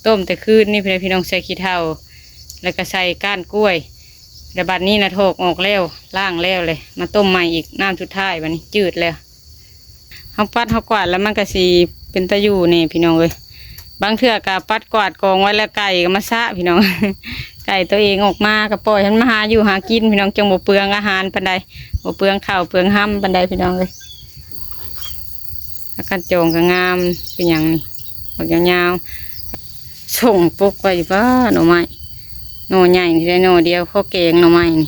ຕົ້ມແຕ່ຄືນນີ້ພີ່ນ້ອງ ໃສ່ຂີ້ເຖົ້າ ແລ້ວກໍໃສ່ກ້ານກ້ວຍ ແລ້ວບັດນີ້ນະຖອກອອກແລ້ວ ລ້າງແລ້ວເລີຍ ມາຕົ້ມໃໝ່ອີກ ນ້ຳສຸດທ້າຍບັດນີ້ຈືດແລ້ວ. ເຮົາປັດເຮົາກວາດແລ້ວມັນກໍຊິເປັນຕາຢູ່ແດ່ພີ່ນ້ອງເອີຍ. ບາງເທື່ອກໍປັດກວາດກອງໄວ້ແລ້ວໄກ່ກໍມາຊະພີ່ນ້ອງ ໄກ່ຕົວເອງອອກມາກໍປ່ອຍໃຫ້ມັນມາຫາຢູ່ຫາກິນພີ່ນ້ອງ ຈັ່ງບໍ່ເປືອງອາຫານປານໃດ ບໍ່ເປືອງເຂົ້າເປືອງຮຳປານໃດພີ່ນ້ອງເອີຍ. ຜັກກາດຈອງກໍງາມຄືຫຍັງນີ້ ບັກຍາວໆ ສົ່ງປົກໄວ້ຢູ່ ປ້າ ໜໍ່ໄມ້ ໜໍ່ໃຫຍ່ນີ້ໄດ້ໜໍ່ດຽວ ພໍແກງໜໍ່ໄມ້ນີ້.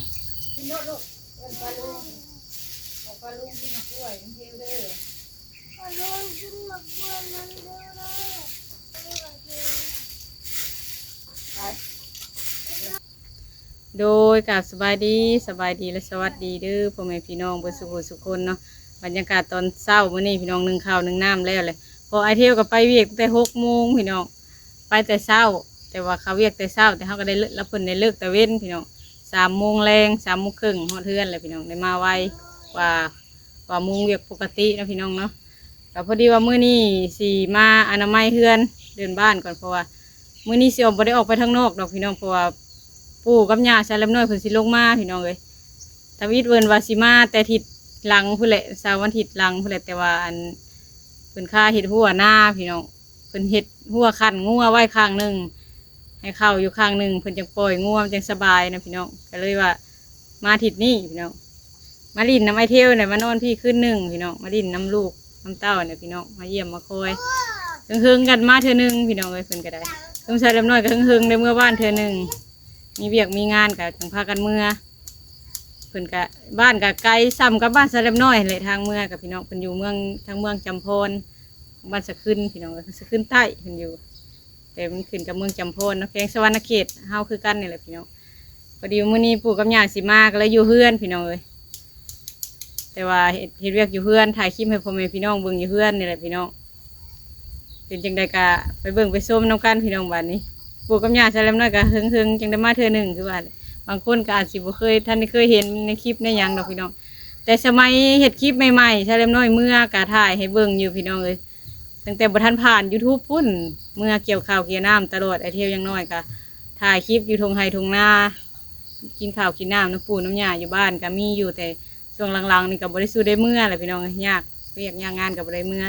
ໂດຍ ກາບສະບາຍດີ ສະບາຍດີ ແລະ ສະຫວັດດີເດີພໍ່ແມ່ພີ່ນ້ອງເບິດສູ່ຜູ້ສູ່ຄົນເນາະ. ບັນຍາກາດຕອນເຊົ້າມື້ນີ້ພີ່ນ້ອງ ໜຶ້ງເຂົ້າໜຶ້ງນ້ຳແລ້ວແຫຼະ ເພາະອ້າຍເທວກໍໄປວຽກແຕ່ຫົກໂມງພີ່ນ້ອງ ໄປແຕ່ເຊົ້າ ແຕ່ວ່າເຂົາວຽກແຕ່ເຊົ້າ ແຕ່ເຮົາກໍໄດ້ເລີກ ລະເພິ່ນໄດ້ເລີກແຕ່ເວັນພີ່ນ້ອງ ສາມໂມງແລງ ສາມໂມງເຄິ່ງຮອດເຮືອນແຫຼະພີ່ນ້ອງ ໄດ້ມາໄວກວ່າ ກວ່າໂມງວຽກປົກກະຕິເນາະພີ່ນ້ອງເນາະ. ກໍພໍດີວ່າມື້ນີ້ຊິມາອະນາໄມເຮືອນເດີ່ນບ້ານກ່ອນ ເພາະວ່າມື້ນີ້ຊິອອກ ບໍ່ໄດ້ອອກໄປທາງນອກດອກພີ່ນ້ອງ ເພາະວ່າປູ່ກັບຍ່າຊາແລັບນ້ອຍເພິ່ນຊິລົງມາພີ່ນ້ອງເອີຍ. ທຳອິດເພິ່ນວ່າຊິມາແຕ່ທິດຫຼັງພຸ້ນແຫຼະ ເສົາວັນທິດຫຼັງພຸ້ນແຫຼະ ແຕ່ວ່າອັນ ເພິ່ນຄາເຮັດຮົ້ວນາພີ່ນ້ອງ ເພິ່ນເຮັດຮົ້ວຄັນງົວໄວ້ຂ້າງໜຶ່ງ ໃຫ້ເຂົ້າຢູ່ຂ້າງໜຶ່ງ ເພິ່ນຈັ່ງປ່ອຍງົວ ມັນຈັ່ງສະບາຍນະພີ່ນ້ອງ ກໍເລີຍວ່າມາທິດນີ້ພີ່ນ້ອງ ມາຫຼິ້ນນຳອ້າຍເທວແຫຼະ ມານອນພີ້ຄືນໜຶ່ງພີ່ນ້ອງ ມາຫຼິ້ນນຳລູກນຳເຕົ້າແຫຼະພີ່ນ້ອງ ມາຢ້ຽມມາຄອຍ. ເຮິງໆກັນມາເທື່ອໜຶ່ງພີ່ນ້ອງເອີຍ ເພິ່ນກໍໄດ້ ຊຸມຊາແລັບນ້ອຍກໍເຮິງໆໄດ້ເມືອບ້ານເທື່ອໜຶ່ງ ມີວຽກມີງານກໍຈັ່ງພາກັນເມືອ. ເພິ່ນກະ ບ້ານກະໄກສ່ຳກັບບ້ານຊາແລັບນ້ອຍຫັ້ນແຫຼະ ທາງເມືອກັບພີ່ນ້ອງ ເພິ່ນຢູ່ເມືອງ ທາງເມືອງຈຳພອນ ບ້ານສະຂຶນພີ່ນ້ອງເອີຍ ສະຂຶນໃຕ້ເພິ່ນຢູ່ ແຕ່ມັນຂຶ້ນກັບເມືອງຈຳພອນເນາະ ແຂວງສະຫວັນນະເຂດເຮົາຄືກັນນີ້ແຫຼະພີ່ນ້ອງ. ພໍດີມື້ນີ້ປູ່ກັບຍ່າຊິມາ ກໍເລີຍຢູ່ເຮືອນພີ່ນ້ອງເອີຍ ແຕ່ວ່າເຮັດ ເຮັດວຽກຢູ່ເຮືອນ ຖ່າຍຄລິບໃຫ້ພໍ່ແມ່ພີ່ນ້ອງເບິ່ງຢູ່ເຮືອນນີ້ແຫຼະພີ່ນ້ອງ. ເປັນຈັ່ງໃດກະໄປເບິ່ງໄປຊົມນຳກັນພີ່ນ້ອງ ບາດນີ້ປູ່ກັບຍ່າຊາແລັບນ້ອຍກະເຮິງໆ ຈັ່ງໄດ້ມາເທື່ອໜຶ່ງຄືວ່າ ບາງຄົນກໍອາດຊິບໍ່ເຄີຍ ທັນໄດ້ເຄີຍເຫັນໃນຄລິບໃນຫຍັງດອກພີ່ນ້ອງ ແຕ່ສະໄໝເຮັດຄລິບໃໝ່ໆ ຊາແລັບນ້ອຍເມືອກະຖ່າຍໃຫ້ເບິ່ງຢູ່ພີ່ນ້ອງເອີຍ ຕັ້ງແຕ່ບໍ່ທັນຜ່ານ YouTube ພຸ້ນ ເມືອກ່ຽວເຂົ້າກ່ຽວນ້ຳຕະຫຼອດ ອ້າຍທຽວຢ່າງໜ້ອຍກະຖ່າຍຄລິບຢູ່ທົ່ງໄຮ່ທົ່ງນາ ກິນເຂົ້າກິນນ້ຳນຳປູ່ນຳຍ່າຢູ່ບ້ານກະມີຢູ່ ແຕ່ຊ່ວງຫຼັງໆນີ້ກໍບໍ່ໄດ້ສູ່ໄດ້ເມືອແຫຼະພີ່ນ້ອງ ຍາກວຽກຍາກງານກໍບໍ່ໄດ້ເມືອ.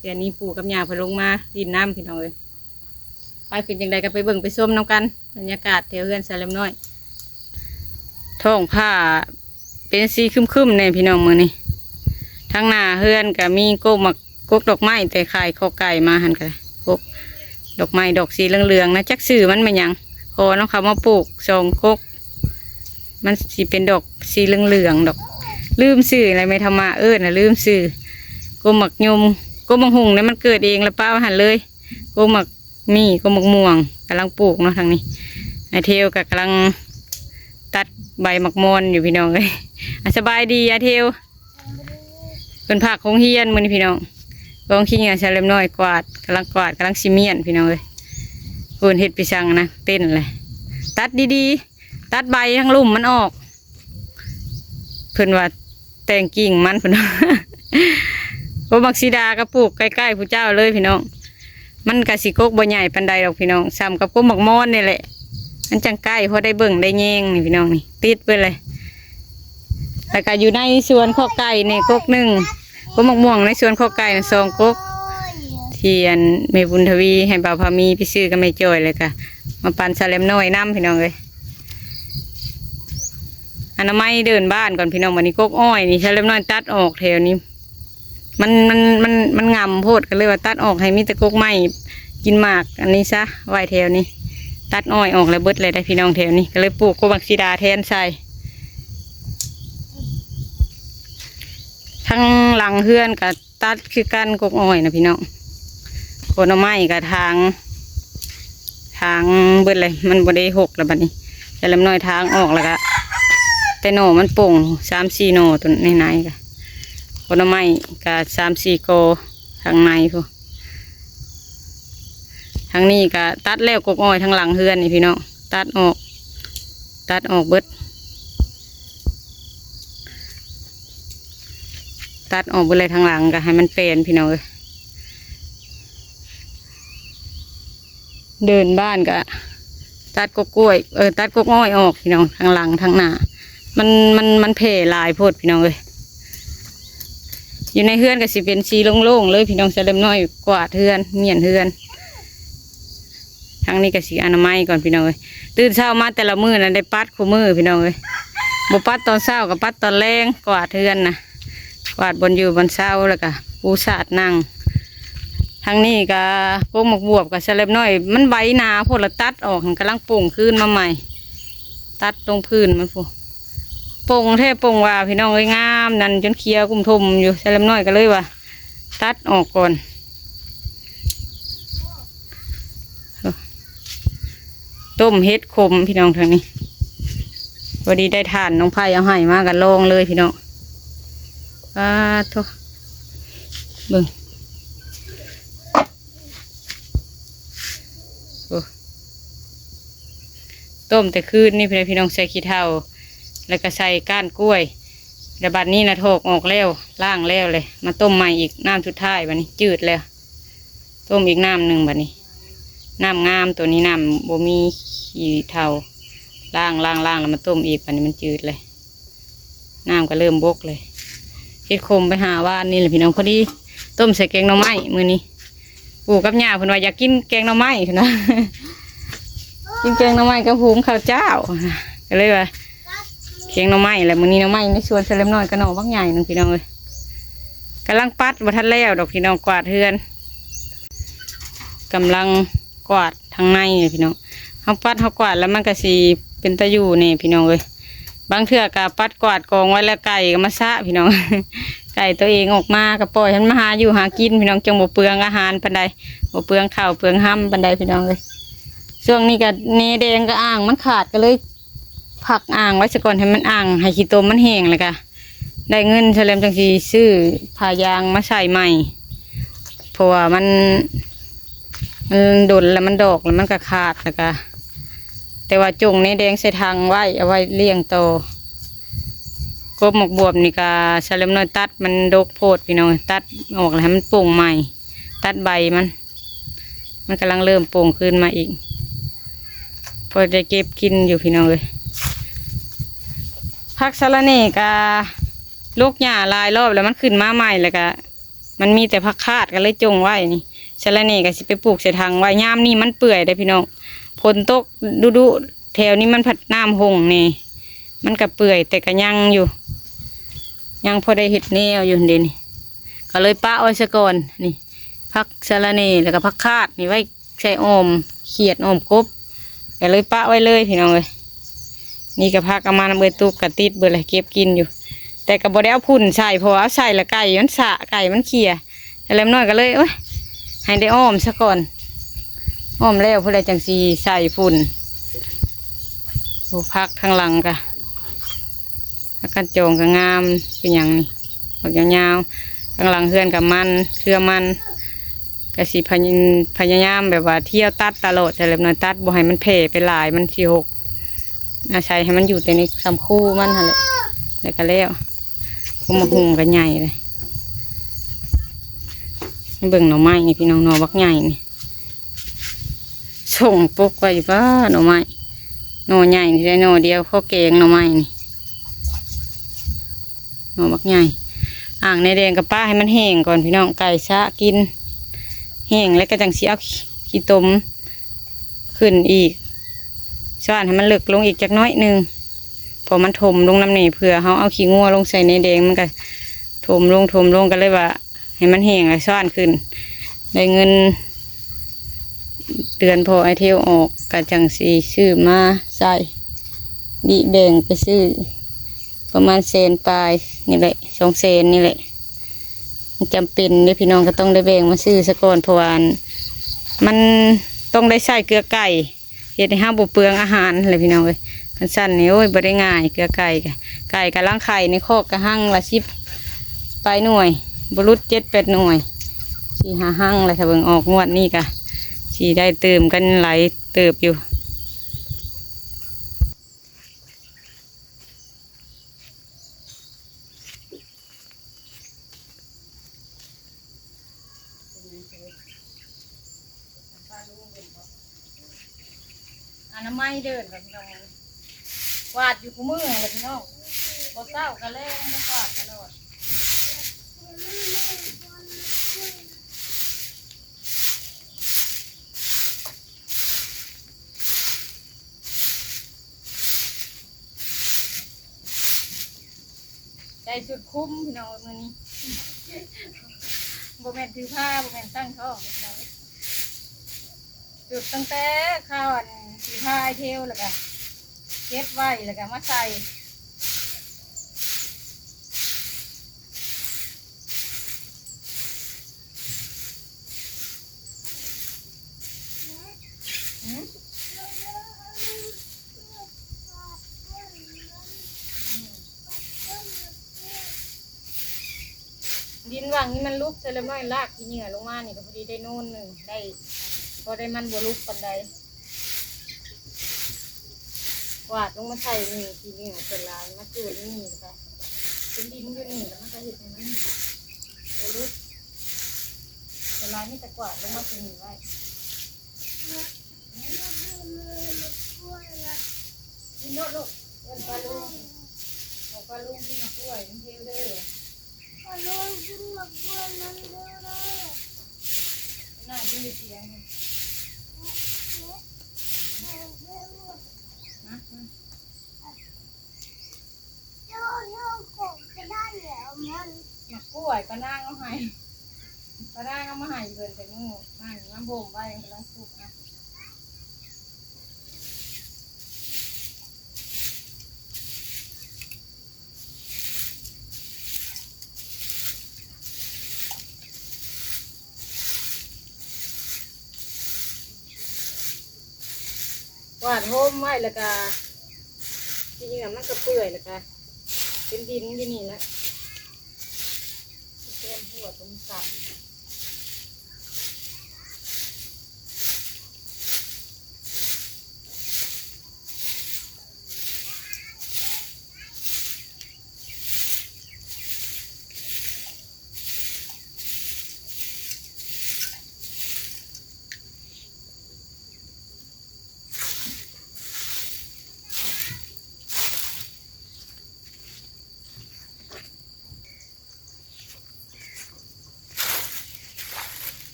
ແຕ່ນີ້ປູ່ກັບຍ່າເພິ່ນລົງມາຫຼິ້ນນຳພີ່ນ້ອງເອີຍ ໄປເປັນຈັ່ງໃດກໍໄປເບິ່ງໄປຊົມນຳກັນ ບັນຍາກາດແຖວເຮືອນຊາແລັບນ້ອຍ. ທ້ອງຟ້າເປັນສີຄຶ້ມໆແດ່ພີ່ນ້ອງມື້ນີ້ ທາງໜ້າເຮືອນກໍມີກົກໝາກ ກົກດອກໄມ້ ແຕ່ຂາຍຂໍ້ໄກ່ມາຫັ້ນກໍ ກົກດອກໄມ້ດອກສີເຫຼືອງໆນະ ຈັກຊື່ມັນແມ່ນຫຍັງ ຂໍນຳເຂົາມາປູກສອງກົກ ມັນຊິເປັນດອກສີເຫຼືອງໆດອກ ລືມຊື່ແລ້ວ ແມ່ທຳມະເອີ້ນນະ ລືມຊື່. ກົກໝາກຍົມ ກົກໝາກຫຸ່ງນີ້ມັນເກີດເອງ ແລ້ວປະໄວ້ຫັ້ນເລີຍ. ກົກໝາກມີ້ ກົກໝາກມ່ວງກຳລັງປູກເນາະ ທາງນີ້ ອ້າຍເທວກໍກຳລັງຕັດໃບໝາກມອນຢູ່ພີ່ນ້ອງເອີຍ. ອ່ະ ສະບາຍດີອ້າຍເທວ. ເພິ່ນພັກໂຮງຮຽນມື້ນີ້ພີ່ນ້ອງ ກອງຂີ້ເຫຍື້ອຊາແລັບນ້ອຍກວາດ ກຳລັງກວາດ ກຳລັງຊິມ້ຽນພີ່ນ້ອງເອີຍ. ເພິ່ນເຮັດໄປສັ່ງນະ ເຕັ້ນແຫຼະ ຕັດດີໆ ຕັດໃບທາງລຸ່ມມັນອອກ ເພິ່ນວ່າແຕ່ງກິ່ງມັນ ເພິ່ນວ່າ. ໂອ້ ໝາກສີດາກໍປູກໃກ້ໆຜູ້ເຈົ້າເລີຍພີ່ນ້ອງ. ມັນກະຊິກົກບໍ່ໃຫຍ່ປານໃດດອກພີ່ນ້ອງ ສ່ຳກັບກົກໝາກມອນນີ້ແຫຼະ ມັນຈັ່ງໃກ້ພໍໄດ້ເບິ່ງໄດ້ແຍງນີ້ພີ່ນ້ອງ ນີ້ຕິດເບິດເລີຍ. ແລ້ວກະຢູ່ໃນສວນຄອກໄກ່ນີ້ກົກໜຶ່ງ ກົກໝາກມ່ວງໃນສວນຄອກໄກ່ນະສອງກົກ ທີ່ອັນແມ່ບຸນທະວີໃຫ້ບ່າວພາມີໄປຊື້ກັບແມ່ຈ້ອຍ ແລ້ວກະມາປັນຊາແລັບນ້ອຍນຳພີ່ນ້ອງເອີຍ. ອະນາໄມເດີ່ນບ້ານກ່ອນພີ່ນ້ອງ ບັດນີ້ກົກອ້ອຍນີ້ຊາແລັບນ້ອຍຕັດອອກແຖວນີ້ ມັນ ມັນ ມັນ ມັນງຳໂພດ ກໍເລີຍວ່າຕັດອອກໃຫ້ມີແຕ່ກົກໄມ້ກິນໝາກອັນນີ້ຊະ ໄວ້ແຖວນີ້ ຕັດອ້ອຍອອກແລ້ວເບິດແລ້ວໄດ໋ພີ່ນ້ອງແຖວນີ້ ກໍເລີຍປູກກົກໝາກສີດາແທນໃສ່. ທາງຫຼັງເຮືອນກໍຕັດຄືກັນ ກົກອ້ອຍນະພີ່ນ້ອງ ກົກໜໍ່ໄມ້ກໍຖາງ ຖາງເບິດເລີຍ ມັນບໍ່ໄດ້ຮົກແລ້ວບັດນີ້ ແຕ່ລຳນ້ອຍຖາງອອກແລ້ວກະ ແຕ່ໜໍ່ມັນປົ່ງສາມສີ່ໜໍ່ ຕົ້ນໃນໆ ກະ ຜົນໄມ້ກະສາມສີ່ກໍທາງໃນພຸ້ນ ທາງນີ້ກະຕັດແລ້ວ ກົກອ້ອຍທາງຫຼັງເຮືອນນີ້ພີ່ນ້ອງ ຕັດອອກ ຕັດອອກເບິດ ຕັດອອກເບິດເລີຍ ທາງຫຼັງກະໃຫ້ມັນແປນພີ່ນ້ອງເອີຍ. ເດີນບ້ານກະຕັດກົກກ້ວຍ ເອີ ຕັດກົກອ້ອຍອອກພີ່ນ້ອງ ທາງຫຼັງທາງໜ້າ ມັນ ມັນ ມັນແຜ່ຫຼາຍໂພດພີ່ນ້ອງເອີຍ. ຢູ່ໃນເຮືອນກະຊິເປັນສີໂລ່ງໆເລີຍພີ່ນ້ອງ ສະເລັມນ້ອຍກວາດເຮືອນ ມ້ຽນເຮືອນ. ທາງນີ້ກະຊິອະນາໄມກ່ອນພີ່ນ້ອງເອີຍ. ຕື່ນເຊົ້າມາແຕ່ລະມື້ນັ້ນໄດ້ປັດຄູ່ມື້ພີ່ນ້ອງເອີຍ. ບໍ່ປັດຕອນເຊົ້າກະປັດຕອນແລງ ກວາດເຮືອນນະ ກວາດບ່ອນຢູ່ບ່ອນເຊົາ ແລ້ວກະປູສາດນັ່ງ. ທາງນີ້ກະກົກໝາກບວບກະສະເລັບນ້ອຍ ມັນໃບໜາໂພດ ລະຕັດອອກ ກຳລັງປົ່ງຄືນມາໃໝ່ ຕັດລົງພື້ນມັນພຸ້ນ. ປົ່ງແທ້ປົ່ງວ່າພີ່ນ້ອງເອີຍ ງາມນັ້ນ ຈົນເຄຍກຸ້ມຖົ່ມຢູ່. ສະເລັບນ້ອຍກະເລີຍວ່າຕັດອອກກ່ອນ. ຕົ້ມເຫັດຂົມພີ່ນ້ອງ ທາງນີ້ ພໍດີໄດ້ຖ່ານນ້ອງໄພເອົາໃຫ້ມາ ກະລອງເລີຍພີ່ນ້ອງ. ປາດໂທ້ ເບິ່ງ ໂອ້ ຕົ້ມແຕ່ຄືນນີ້ພີ່ນ້ອງ ໃສ່ຂີ້ເຖົ່າ ແລ້ວກະໃສ່ກ້ານກ້ວຍ ແລ້ວບາດນີ້ນະຖອກອອກແລ້ວ ລ້າງແລ້ວເລີຍ ມາຕົ້ມໃໝ່ອີກ ນ້ຳສຸດທ້າຍ ບາດນີ້ຈືດແລ້ວ. ຕົ້ມອີກນ້ຳໜຶ່ງບາດນີ້ ນ້ຳງາມ ໂຕນີ້ນ້ຳບໍ່ມີຂີ້ເຖົ່າ ລ້າງ ລ້າງ ລ້າງ ແລ້ວມາຕົ້ມອີກ ບາດນີ້ມັນຈືດເລີຍ ນ້ຳກະເລີ່ມບົກເລີຍ. ເຫັດຂົມໄປຫາວານນີ້ແຫຼະພີ່ນ້ອງ ພໍດີຕົ້ມໃສ່ແກງໜໍ່ໄມ້ມື້ນີ້. ປູ່ກັບຍ່າເພິ່ນວ່າຢາກກິນແກງໜໍ່ໄມ້ພຸ້ນນະ ກິນແກງໜໍ່ໄມ້ກັບຫຸງເຂົ້າເຈົ້າ ກະເລີຍວ່າ ແກງໜໍ່ໄມ້ແຫຼະ ມື້ນີ້ໜໍ່ໄມ້ໃນສວນສະເລັມນ້ອຍກະໜໍ່ບັກໃຫຍ່ໜຶ່ງພີ່ນ້ອງເອີຍ. ກຳລັງປັດ ບໍ່ທັນແລ້ວດອກພີ່ນ້ອງ ກວາດເຮືອນ ກຳລັງກວາດທາງໃນນີ້ພີ່ນ້ອງ. ເຮົາປັດເຮົາກວາດແລ້ວມັນກະຊິເປັນຕາຢູ່ແດ່ພີ່ນ້ອງເອີຍ. ບາງເທື່ອກະປັດກວາດກອງໄວ້ແລ້ວໄກ່ກະມາຊະພີ່ນ້ອງ ໄກ່ໂຕເອງອອກມາກະປ່ອຍໃຫ້ມັນມາຫາຢູ່ຫາກິນພີ່ນ້ອງ ຈັ່ງບໍ່ເປືອງອາຫານປານໃດ ບໍ່ເປືອງເຂົ້າເປືອງຮຳປານໃດພີ່ນ້ອງເອີຍ. ຊ່ວງນີ້ກະແໜແດງກະອ່າງມັນຂາດ ກະເລີຍ ພັກອ່າງໄວ້ສາກ່ອນ ໃຫ້ມັນອ່າງ ໃຫ້ຂີ້ຕົມມັນແຫ້ງ ແລ້ວກະໄດ້ເງິນສະເລັມຈັ່ງຊິຊື້ຜ້າຢາງມາໃສ່ໃໝ່ ເພາະວ່າມັນ ມັນດົນແລ້ວມັນດອກແລ້ວມັນກະຂາດ ແລ້ວກະ ແຕ່ວ່າຈົ່ງແໜແດງໃສ່ຖັງໄວ້ ເອົາໄວ້ລ້ຽງຕໍ່. ກົກໝາກບວບນີ້ກະສະເລັມນ້ອຍຕັດ ມັນດົກໂພດພີ່ນ້ອງ ຕັດອອກແລ້ວໃຫ້ມັນປົ່ງໃໝ່ ຕັດໃບມັນ ມັນກຳລັງເລີ່ມປົ່ງຄືນມາອີກ ພໍໄດ້ເກັບກິນຢູ່ພີ່ນ້ອງເອີຍ. ຜັກສະລະແໜ່ກະລົກຫຍ້າຫຼາຍລອບແລ້ວ ມັນຂຶ້ນມາໃໝ່ ແລ້ວກະມັນມີແຕ່ຜັກຄາດ ກະເລີຍຈົ່ງໄວ້ນີ້. ສະລະແໜ່ກະຊິໄປປູກໃສ່ຖັງໄວ້ ຍາມນີ້ມັນເປື່ອຍເດ້ພີ່ນ້ອງ ຝົນຕົກດຸໆ ແຖວນີ້ມັນພັດນ້ຳຫົ່ງແດ່ ມັນກະເປື່ອຍ ແຕ່ກະຍັງຢູ່ ຍັງພໍໄດ້ເຮັດແນວຢູ່ເດນີ້ ກະເລີຍປະໄວ້ສາກ່ອນ. ນີ້ ຜັກສະລະແໜ່ ແລ້ວກະຜັກຄາດນີ້ໄວ້ໃສ່ອ້ອມຂຽດອ້ອມກົບ ກະເລີຍປະໄວ້ເລີຍພີ່ນ້ອງເອີຍ. ນີ້ກະຜັກເອົາມານຳເອື້ອຍຕຸກ ກະຕິດເບິດແຫຼະ ເກັບກິນຢູ່ ແຕ່ກະບໍ່ໄດ້ເອົາຝຸ່ນໃສ່ ເພາະວ່າເອົາໃສ່ລະໄກ່ມັນສະ ໄກ່ມັນເຄຍ. ສະເລັມນ້ອຍກະເລີຍ ໂອ້ຍ ໃຫ້ໄດ້ອ້ອມສາກ່ອນ ອ້ອມແລ້ວພຸ້ນແຫຼະຈັ່ງຊິໃສ່ຝຸ່ນ. ໂອ້ ຜັກທາງຫຼັງກະ ຜັກກາດຈອງກະງາມຄືຫຍັງນີ້ ບັກຍາວໆ. ທາງຫຼັງເຮືອນກະມັນ ເຄືອມັນ ກະຊິພະຍາ ພະຍາຍາມແບບວ່າທ່ຽວຕັດຕະຫຼອດ ສະເລັບນ້ອຍຕັດບໍ່ໃຫ້ມັນແຜ່ໄປຫຼາຍ ມັນຊິຫົກ ອາໄສໃຫ້ມັນຢູ່ແຕ່ໃນຊຳຄູມັນຫັ້ນແຫຼະ ແລ້ວກະແລ້ວ. ໂອ້ ໝາກຫຸ່ງກະໃຫຍ່ເລີຍ ເບິ່ງໜໍ່ໄມ້ນີ້ພີ່ນ້ອງ ໜໍ່ບັກໃຫຍ່ນີ້ ສົ່ງປົກໄວ້ຢູ່ ປ້າ ໜໍ່ໄມ້ ໜໍ່ໃຫຍ່ນີ້ໄດ້ໜໍ່ດຽວ ພໍແກງໜໍ່ໄມ້ນີ້ ໜໍ່ບັກໃຫຍ່. ອ່າງແໜແດງກະປະໃຫ້ມັນແຫ້ງກ່ອນພີ່ນ້ອງ ໄກ່ຊະກິນ ແຫ້ງແລ້ວກະຈັ່ງຊິເອົາຂີ້ຕົມຂຶ້ນອີກ ສ້ານໃຫ້ມັນເລິກລົງອີກຈັກໜ້ອຍໜຶ່ງ ເພາະມັນຖົມລົງນຳແໜ່ ເພື່ອເຮົາເອົາຂີ້ງົວລົງໃສ່ແໜແດງ ມັນກະຖົມລົງ ຖົມລົງ ກະເລີຍວ່າ ໃຫ້ມັນແຫ້ງແລ້ວຊ້ອນຂຶ້ນ ໄດ້ເງິນເດືອນພໍ່ອ້າຍເທວອອກ ກະຈັ່ງຊິຊື້ມາໃຊ້ ບິແບ່ງໄປຊື້ປະມານແສນປາຍນີ້ແຫຼະ ສອງແສນນີ້ແຫຼະ. ມັນຈຳເປັນເດ້ພີ່ນ້ອງ ກະຕ້ອງໄດ້ແບ່ງມາຊື້ສາກ່ອນ ເພາະວ່າ ອັນ ມັນຕ້ອງໄດ້ໃຊ້ເກືອໄກ່ ເຮັດໃຫ້ເຮົາບໍ່ເປືອງອາຫານແຫຼະພີ່ນ້ອງເອີຍ. ຄັນຊັ້ນນີ້ ໂອ້ຍ ບໍ່ໄດ້ງ່າຍ ເກືອໄກ່ກະ ໄກ່ກະລັງໄຂ່ໃນຄອກກະຮັງລະສິບປາຍໜ່ວຍ ບໍ່ຫຼຸດເຈັດແປດໜ່ວຍ ສີ່ຫ້າຮັງແຫຼະ. ຖ້າເບິ່ງອອກງວດນີ້ກະຊິໄດ້ຕື່ມກັນຫຼາຍເຕີບຢູ່. ເ ອະນາໄມເດີນກັນພີ່ນ້ອງ ກວາດຢູ່ຄູ່ມື້ຫັ້ນແຫຼະພີ່ນ້ອງ ບໍ່ເຊົ້າກໍແລງ ກວາດຕະຫຼອດ. ໃສ່ຊຸດຄຸມພີ່ນ້ອງເອີຍ ມື້ນີ້ ບໍ່ແມ່ນຖືພາ ບໍ່ແມ່ນຕັ້ງທ້ອງພີ່ນ້ອງເອີຍ ຈຸດຕັ້ງແຕ່ຄາວອັນສີພາອ້າຍເທວ ແລ້ວກະເກັບໄວ້ ແລ້ວກະມາໃສ່. ດິນຫວ່າງນີ້ມັນຫຼຸບ ໃສ່ລະໄມ້ລາກຂີ້ເຫຍື້ອລົງມານີ້ກໍພໍດີໄດ້ໂນນໜຶ່ງ ໄດ້ ພໍໄດ້ມັນບໍ່ຫຼຸບປານໃດ. ກວາດລົງມາໃສ່ນີ້ ຂີ້ເຫຍື້ອສ່ວນຫຼາຍມາຈູດນີ້ ແລ້ວກໍເປັນດິນຢູ່ນີ້ ແລ້ວມັນກໍເຮັດໃຫ້ມັນບໍ່ຫຼຸບ. ສ່ວນຫຼາຍມີແຕ່ກວາດລົງມາໃສ່ນີ້ໄວ້. ກິນໂລດລູກ ເອີ້ນປ້າລຸງ ບອກປ້າລຸງກິນໝາກກ້ວຍນຳເທວເດີ. ປ້າລຸງກິນໝາກກ້ວຍນຳເທວເດີ. ໄປນັ່ງກິນຢູ່ຕຽງພຸ້ນ ມາ ມາ. ໝາກກ້ວຍ ປ້ານາງເອົາໃຫ້ ປ້ານາງເອົາມາໃຫ້ເພິ່ນແຕ່ມື້ ມາ ມາບົ່ມໄວ້ ມັນກຳລັງສຸກນະ. ກວາດໂຮມໄວ້ ແລ້ວກະ ຂີ້ເຫຍື້ອມັນກະເປື່ອຍ ແລ້ວກະເປັນດິນຢູ່ນີ້ແຫຼະ ແກມຫົວຕົງສັບ.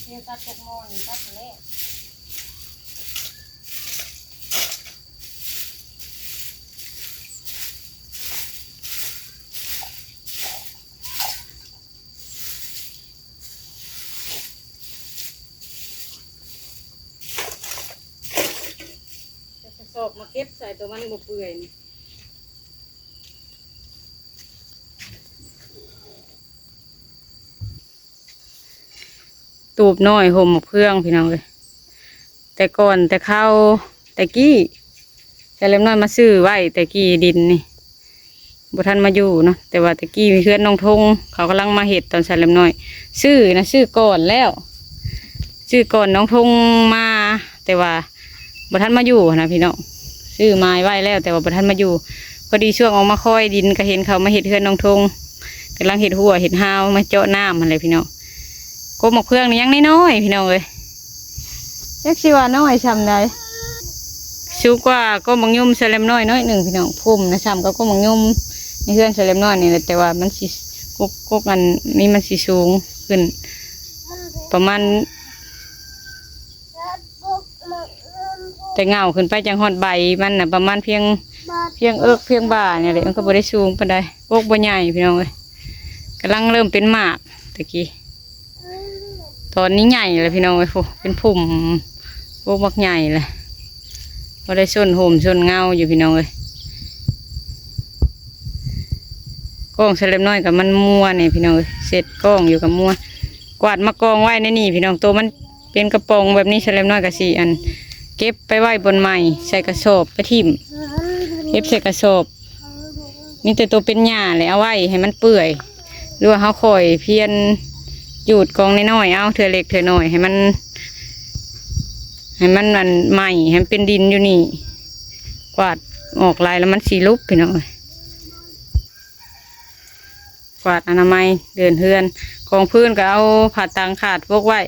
ເທວຕັດກົກໝໍ້ນີ້ຕັດແລ້ວ. ເອົາກະສອບມາເກັບໃສ່ ໂຕມັນບໍ່ເປື່ອຍນີ້. ຕູບນ້ອຍຮົ່ມໝາກເຟືອງ ພີ່ນ້ອງເອີຍ. ແຕ່ກ່ອນແຕ່ເກົ່າແຕ່ກີ້ ສາວແຫຼມນ້ອຍມາຊື້ໄວ້ແຕ່ກີ້ ດິນນີ້ ບໍ່ທັນມາຢູ່ເນາະ. ແຕ່ວ່າແຕ່ກີ້ມີເຮືອນນ້ອງທົງ ເຂົາກຳລັງມາເຮັດ ຕອນສາວແຫຼມນ້ອຍຊື້ນະ ຊື້ກ່ອນແລ້ວ ຊື້ກ່ອນນ້ອງທົງມາ ແຕ່ວ່າບໍ່ທັນມາຢູ່ຫັ້ນນະພີ່ນ້ອງ. ຊື້ໝາຍໄວ້ແລ້ວ ແຕ່ວ່າບໍ່ທັນມາຢູ່. ພໍດີຊ່ວງອອກມາຄອຍດິນ ກໍເຫັນເຂົາມາເຮັດເຮືອນນ້ອງທົງ ກຳລັງເຮັດຮົ້ວເຮັດຮາວ ມາເຈາະນ້ຳຫັ້ນແຫຼະພີ່ນ້ອງ. ກົກໝາກເຟືອງນີ້ຍັງນ້ອຍໆ ພີ່ນ້ອງເອີຍ ຈັກຊິວ່ານ້ອຍຊ່ຳໃດ. ສູງກວ່າກົກໝາກຍົມສະແລັມນ້ອຍໜ້ອຍໜຶ່ງພີ່ນ້ອງ. ພຸ່ມນະສ່ຳກັບກົກໝາກຍົມໃນເຮືອນສະແລັມນ້ອຍນີ້ແຫຼະ ແຕ່ວ່າມັນຊິ ກົກ ກົກອັນນີ້ມັນຊິສູງຂຶ້ນປະມານ ແຕ່ເຫງົ້າຂຶ້ນໄປຈັ່ງຮອດໃບມັນນະ ປະມານພຽງ ພຽງເອິກພຽງບ່ານີ້ແຫຼະ ມັນກໍບໍ່ໄດ້ສູງປານໃດ. ກົກບໍ່ໃຫຍ່ພີ່ນ້ອງເອີຍ ກຳລັງເລີ່ມເປັນໝາກຕະກີ້. ຕອນນີ້ໃຫຍ່ແລ້ວພີ່ນ້ອງເອີຍ ໂອ້ ເປັນພຸ່ມ ໂອ້ ບັກໃຫຍ່ແລ້ວ ພໍໄດ້ຊົນຮົ່ມຊົນເງົາຢູ່ພີ່ນ້ອງເອີຍ. ກ້ອງສະແລັມນ້ອຍກັບມັນມົວນີ້ພີ່ນ້ອງເອີຍ ເຊັດກ້ອງຢູ່ກັບມົວ. ກວາດມາກອງໄວ້ໃນນີ້ພີ່ນ້ອງ ໂຕມັນເປັນກະປ໋ອງແບບນີ້ ສະແລັມນ້ອຍກໍຊິ ອັນ ເກັບໄປໄວ້ບ່ອນໃໝ່ ໃສ່ກະສອບໄປຖິ້ມ ເກັບໃສ່ກະສອບ. ມີແຕ່ໂຕເປັນຫຍ້າແຫຼະ ເອົາໄວ້ໃຫ້ມັນເປື່ອຍ ຫຼືວ່າເຮົາຄ່ອຍພຽນຈູດກອງນ້ອຍໆ ເອົາເທື່ອເລັກເທື່ອນ້ອຍ ໃຫ້ມັນ ໃຫ້ມັນ ອັນ ໄໝ້ ໃຫ້ມັນເປັນດິນຢູ່ນີ້. ກວາດອອກຫຼາຍແລ້ວມັນຊິຫຼຸບພີ່ນ້ອງເອີຍ. ກວາດອະນາໄມເດີ່ນເຮືອນ ກອງພື້ນກໍເອົາຜ້າຕາງຂາດປົກໄວ້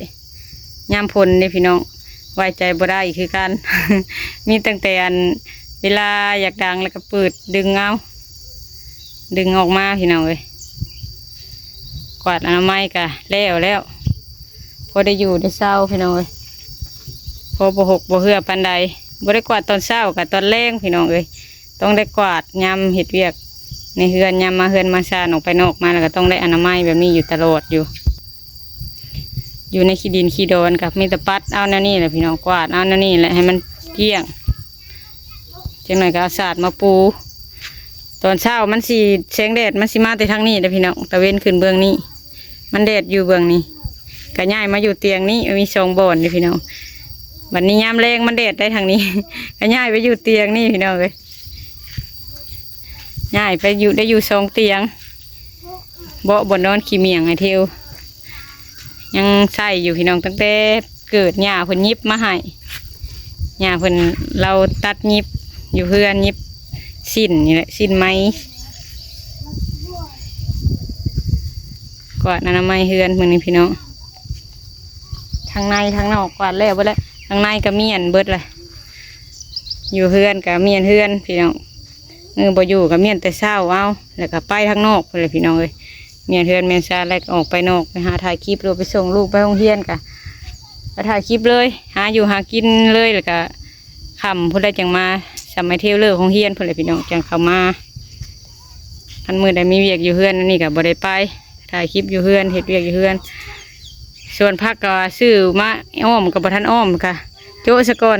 ຍາມຝົນເດ້ພີ່ນ້ອງ ໄວ້ໃຈບໍ່ໄດ້ຄືກັນ ມີຕັ້ງແຕ່ ອັນ ເວລາຢາກດັງແລ້ວກໍປືດດຶງເອົາ ດຶງອອກມາພີ່ນ້ອງເອີຍ. ກວາດອະນາໄມກໍແລ້ວແລ້ວ ພໍໄດ້ຢູ່ໄດ້ເຊົາພີ່ນ້ອງເອີຍ ພໍບໍ່ຫົກບໍ່ເຫື່ອປານໃດ. ບໍ່ໄດ້ກວາດຕອນເຊົ້າກໍຕອນແລງພີ່ນ້ອງເອີຍ ຕ້ອງໄດ້ກວາດຍາມເຮັດວຽກໃນເຮືອນ ຍາມມາເຮືອນມາຊານ ອອກໄປນອກມາ ແລ້ວກໍຕ້ອງໄດ້ອະນາໄມແບບນີ້ຢູ່ຕະຫຼອດຢູ່. ຢູ່ໃນຂີ້ດິນຂີ້ດອນກໍມີແຕ່ປັດເອົາແນວນີ້ແຫຼະພີ່ນ້ອງ ກວາດເອົາແນວນີ້ແຫຼະໃຫ້ມັນກ້ຽງ. ຈັກໜ້ອຍກໍເອົາສາດມາປູ ຕອນເຊົ້າມັນຊິ ແສງແດດມັນຊິມາແຕ່ທາງນີ້ເດ້ພີ່ນ້ອງ ຕາເວັນຂຶ້ນເບື້ອງນີ້ ມັນແດດຢູ່ເບື້ອງນີ້ ກໍຍ້າຍມາຢູ່ຕຽງນີ້ ມັນມີສອງບ່ອນເດ້ພີ່ນ້ອງ. ບັດນີ້ຍາມແລງມັນແດດໄດ້ທາງນີ້ ກໍຍ້າຍໄປຢູ່ຕຽງນີ້ພີ່ນ້ອງເອີຍ ຍ້າຍໄປຢູ່ ໄດ້ຢູ່ສອງຕຽງ ເບາະບ່ອນນອນຂີ້ໝ້ຽງໃຫ້ເທວ ຍັງໃຊ້ຢູ່ພີ່ນ້ອງ ຕັ້ງແຕ່ເກີດ ຍ່າເພິ່ນຫຍິບມາໃຫ້ ຍ່າເພິ່ນ ລາວຕັດຫຍິບຢູ່ເຮືອນ ຫຍິບສິ້ນນີ້ແຫຼະ ສິ້ນໄມ້. ກວາດອະນາໄມເຮືອນມື້ນີ້ພີ່ນ້ອງ ທາງໃນທາງນອກກວາດແລ້ວເບິດແລ້ວ ທາງໃນກໍມ້ຽນເບິດແຫຼະ ຢູ່ເຮືອນກໍມ້ຽນເຮືອນພີ່ນ້ອງ. ເອີ ບໍ່ຢູ່ກໍມ້ຽນແຕ່ເຊົ້າເອົາ ແລ້ວກໍໄປທາງນອກພຸ້ນແຫຼະພີ່ນ້ອງເອີຍ ມ້ຽນເຮືອນມ້ຽນຊານ ແລ້ວກໍອອກໄປນອກ ໄປຫາຖ່າຍຄລິບ ຫຼືໄປສົ່ງລູກໄປໂຮງຮຽນ ກໍໄປຖ່າຍຄລິບເລີຍ ຫາຢູ່ຫາກິນເລີຍ ແລ້ວກໍຄ່ຳພຸ້ນແຫຼະຈັ່ງມາ ສ່ຳໄອ້ເທວເລີກໂຮງຮຽນພຸ້ນແຫຼະພີ່ນ້ອງ ຈັ່ງເຂົ້າມາ. ຄັນມື້ໃດມີວຽກຢູ່ເຮືອນ ອັນນີ້ກໍບໍ່ໄດ້ໄປ ຖ່າຍຄລິບຢູ່ເຮືອນ ເຮັດວຽກຢູ່ເຮືອນ. ສວນຜັກກໍວ່າຊື້ມາອ້ອມກໍບໍ່ທັນອ້ອມ ກະໂຈະສະກ່ອນ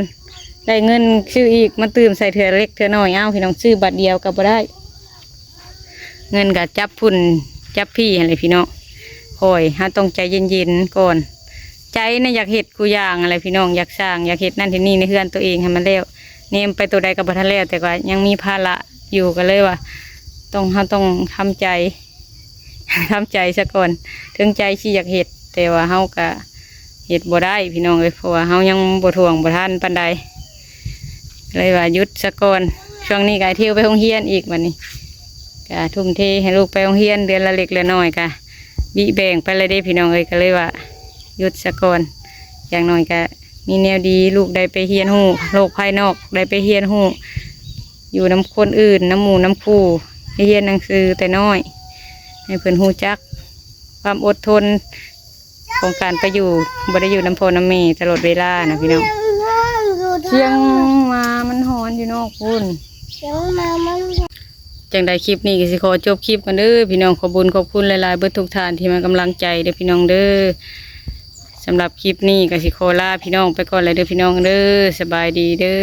ໄດ້ເງິນຊື້ອີກ ມາຕື່ມໃສ່ເທື່ອເລັກເທື່ອນ້ອຍ. ເອົ້າ ພີ່ນ້ອງ ຊື້ບາດດຽວກໍບໍ່ໄດ້ ເງິນກໍຈັບພຸ້ນຈັບພີ້ຫັ້ນແຫຼະພີ່ນ້ອງ. ຄ່ອຍ ເຮົາຕ້ອງໃຈເຢັນໆກ່ອນ ໃຈນະຢາກເຮັດຄູ່ຢ່າງຫັ້ນແຫຼະພີ່ນ້ອງ ຢາກສ້າງ ຢາກເຮັດນັ້ນເຮັດນີ້ໃນເຮືອນຕົວເອງໃຫ້ມັນແລ້ວ ແນມໄປໂຕໃດກໍບໍ່ທັນແລ້ວ ແຕ່ກໍຍັງມີພາລະຢູ່ ກໍເລີຍວ່າຕ້ອງ ເຮົາຕ້ອງທຳໃຈ ທຳໃຈສະກ່ອນ ເຖິງໃຈຊິຢາກເຮັດ ແຕ່ວ່າເຮົາກະເຮັດບໍ່ໄດ້ພີ່ນ້ອງເອີຍ ເພາະວ່າເຮົາຍັງບໍ່ຖ້ວງບໍ່ທັນປານໃດ ເລີຍວ່າຢຸດສະກ່ອນ. ຊ່ວງນີ້ກະໄປທ່ຽວໄປໂຮງຮຽນອີກ ບັດນີ້ກະທຸ່ມເທໃຫ້ລູກໄປໂຮງຮຽນ ເດືອນລະເລັກລະນ້ອຍ ກະບິແບ່ງໄປແລ້ວເດ້ພີ່ນ້ອງເອີຍ ກະເລີຍວ່າຢຸດສະກ່ອນ. ຢ່າງໜ້ອຍກະມີແນວດີ ລູກໄດ້ໄປຮຽນຮູ້ໂລກພາຍນອກ ໄດ້ໄປຮຽນຮູ້ ຢູ່ນຳຄົນອື່ນ ນຳໝູ່ນຳຄູ່ ໄດ້ຮຽນໜັງສືແຕ່ນ້ອຍ ໃຫ້ເພິ່ນຮູ້ຈັກຄວາມອົດທົນຂອງການໄປຢູ່ ບໍ່ໄດ້ຢູ່ນຳພໍ່ນຳແມ່ຕະຫຼອດເວລານະພີ່ນ້ອງ. ສຽງໝາມັນຫອນຢູ່ນອກພຸ້ນ. ຈັ່ງໃດຄລິບນີ້ກໍຊິຂໍຈົບຄລິບກ່ອນເດີພີ່ນ້ອງ. ຂອບບຸນຂອບຄຸນຫຼາຍໆເບິດທຸກທ່ານທີ່ໃຫ້ກຳລັງໃຈເດີພີ່ນ້ອງເດີ. ສຳລັບຄລິບນີ້ກໍຊິຂໍລາພີ່ນ້ອງໄປກ່ອນແລ້ວເດີພີ່ນ້ອງເດີ. ສະບາຍດີເດີ.